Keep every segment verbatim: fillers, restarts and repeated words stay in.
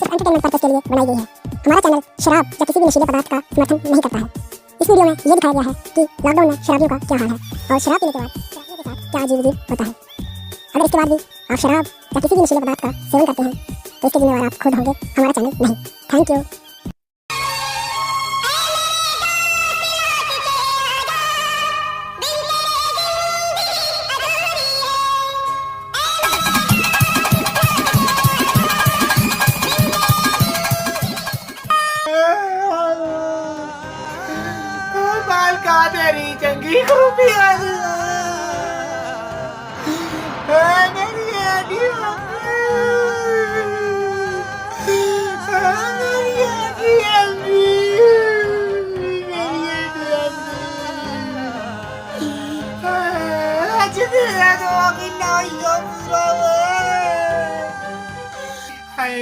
Entertainment purpose के लिए बनाई गई है। हमारा चैनल शराब या किसी भी नशीले पदार्थ का समर्थन नहीं करता है। इस वीडियो में ये दिखाया गया है कि लॉकडाउन में शराबियों का क्या हाल है और शराब पीने के बाद शराबियों के साथ क्या अजीब अजीब होता है। अगर इसके बाद भी आप शराब या किसी भी नशीले पदार्थ का सेवन करते हैं तो इसके जिम्मेवार आप खुद होंगे, हमारा चैनल नहीं। Thank U. मालका तेरी चंगी खूबी। हाय मेरी अड्डियां, हाय मेरी अड्डियां, मेरी अड्डियां। हाय, अज्ज तेरा दो म्हीना होई गेआ पूरा। हाय,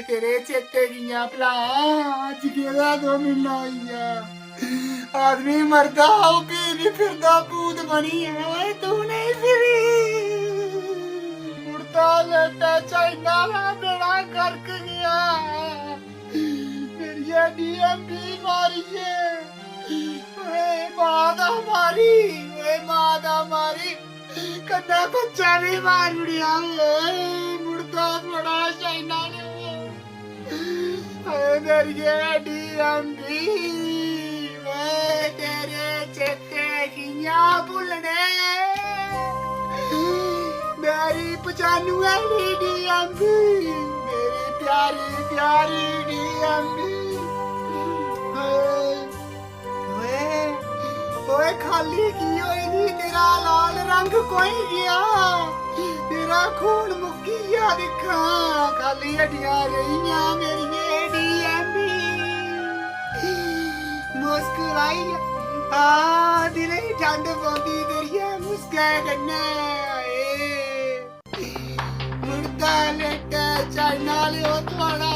तेरे चेते कि'यां भला, अज्ज केह्दा दो म्हीना होई गेआ। आदमी मरदा, ओह् भी निं फिरदा, भूत बनियै। ओए, तू नेईं फिरी। मुड़दा लेटा चाइना दा बेड़ा गर्क गेआ। मेरिये डीएमपी मारिये। ओए, मां दा मारी, ओए, मां दा मारी। कन्नै बच्चा बी मारी ओड़ेआ। ओए, मुड़दा थुआढ़ा चाइना ने। ओए मेरिये डीएमपी, ओए तेरे चेते कि'यां भुल्लने। मेरी पचानुए दी डीएमपी, मेरी प्यारी प्यारी डीएमपी। ओए ओए, ओए, खाल्ली की होई दी? तेरा लाल रंग कोई गेआ, तेरा खून मुक्की गेआ। दिक्खां, खाल्ली हड्डियां रेहियां मेरिये डीएमपी। मुस्कराई, आ, दिलै गी ठंड पौंदी तेरिये मुस्कै कन्नै। हाय। मुड़दा लेटा चाइना आह्लेओ थुआढ़ा।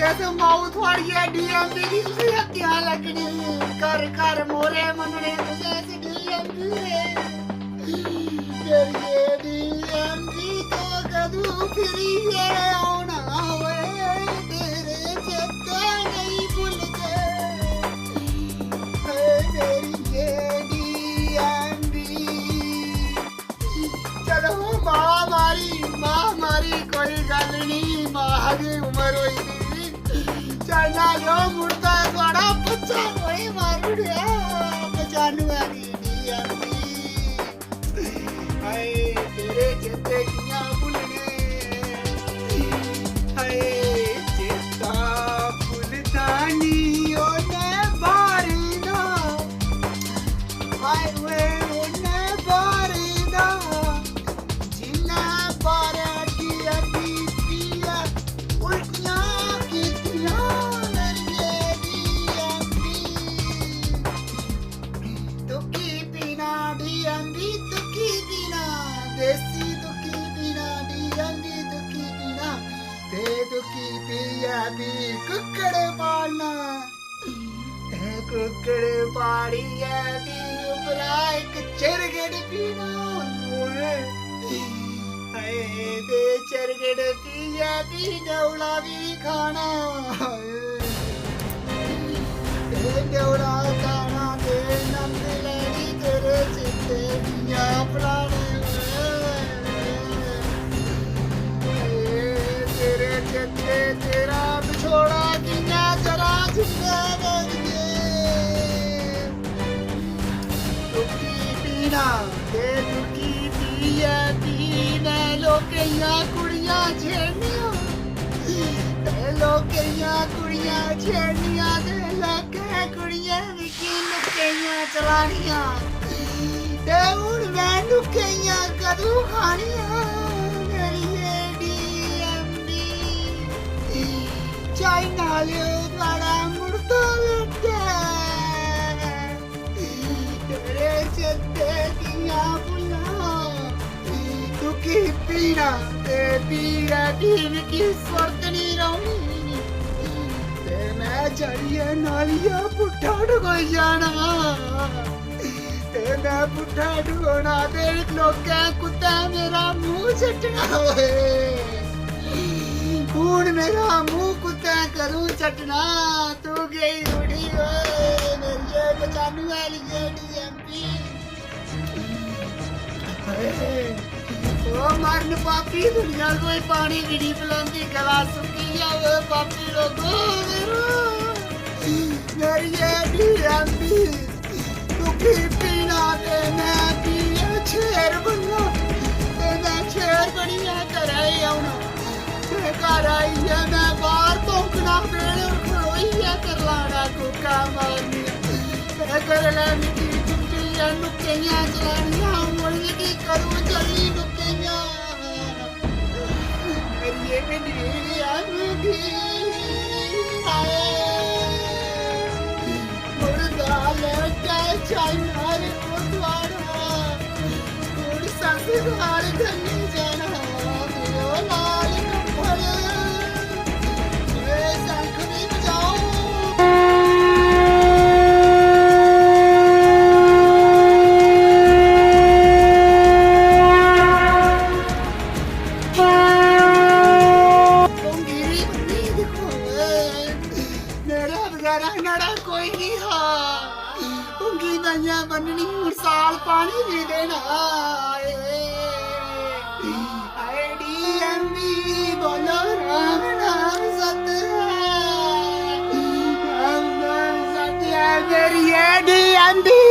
इस माऊ थुआढ़िये डीएमपी दी तुसें हत्या लग्गनी। घर घर मोरे मन्नने तुसें इस डीएमपी दे। तेरिये डीएमपी तो कदूं फिरियै औना ओए, तेरे चेते नेईं भुलदे। हे मेरिये डीएमपी। चलो, मां मारी, मां मारी, कोई गल्ल नी, मां दी उम्र होई दी। चाइना आह्लेओ, मुड़दा थुआढ़ा बच्चा कोई मारी ओड़ेआ, पचानुए दी डीएमपी। हाय, तेरे चेते कि'यां भुल्लने? हाय, चेता भुलदा नी ओने बारी दा। हाय वे ओने बारी दा, जिन्ने बारे की अड्डी पीए, उल्टियां कीतियां मेरिये डीएमपी। तुकी पीना डीएमपी, तुकी पीना, देसी तुकी पीना, डीएमपी तुकी पीना, ते तुकी पीए भी कुक्कड़ पालना। कुक्कड़ पाड़ियै भी उप्परा इक चिरगड़ पीना। ओए, हाय, ते चिरगड़ पीए भी डौला भी खाना। ते डौला खाना ते नंद लैनी तेरे चिट्टे दियां पलाने। ओए, तेरे चेते तेरा बिछोड़ा कि'यां जरा जिंदा बनिए। तुकी पीना ते तुकी पीए पी मैं लोकें दियां कुड़ियां छेड़नियां। ते लोकें दियां कुड़ियां छेड़नियां ते लोकें कुड़ियां मिगी लुक्कें दियां चलानियां। ते हून मैं लुक्कें दियां कदूं खानियां? मेरी एडी एमडी चाइना आह्लेओ, थुआढ़ा मुड़दा लग्गै। तेरे चेते कि'यां भुल्लां? तुकी पीना ते पीड़ै दी मिगी सुर्त निं रौह्नी। ते मैं चढ़ियै नालिया पुट्ठा ढकोई जाना। ते मैं पुट्ठा ढकोना ते लोकें कुत्तै मेरा मूंह चट्टना होए। हून मेरा मूंह कुत्थै करूं चट्टना, तू गई उड़ी ओए मेरिये पचानू आह्लिये डीएमपी। ओ मरन पापी, दुनिया कोई पानी भी नहीं पिलांदी, गला सुक्की गया ओ पापी लोगो। मेरिये डीएमपी, तू की पीना ते मैं पीए शेर बनना, ते मैं शेर बनियै घरै गी औना। ते घर आइयै मैं बाहर भौंकना, बेह्ड़े खड़ोइयै करलाना, कूकां मारनियां। ते घरै आह्लें मिगी चुक्कियै नुक्केइयां चलानियां, हून मिगी कदूं चली नुक्केइयां? मेरिये डीएमपी, हाय। मुर्दा लैके चाइना रे कोटवाड़ा, कुड़ ससुराल गली जाना, दियो लाल कपड़, ए शंख भी बजाओ। मेरे बगैरा नड़ा कोई नहीं हा। उंगी नैया बननी, हूँ साल पानी भी देना। आए, आए डीएमपी, बोलो राम नाम सत्य है। राम नाम सत्य है, मेरी ये डीएमपी।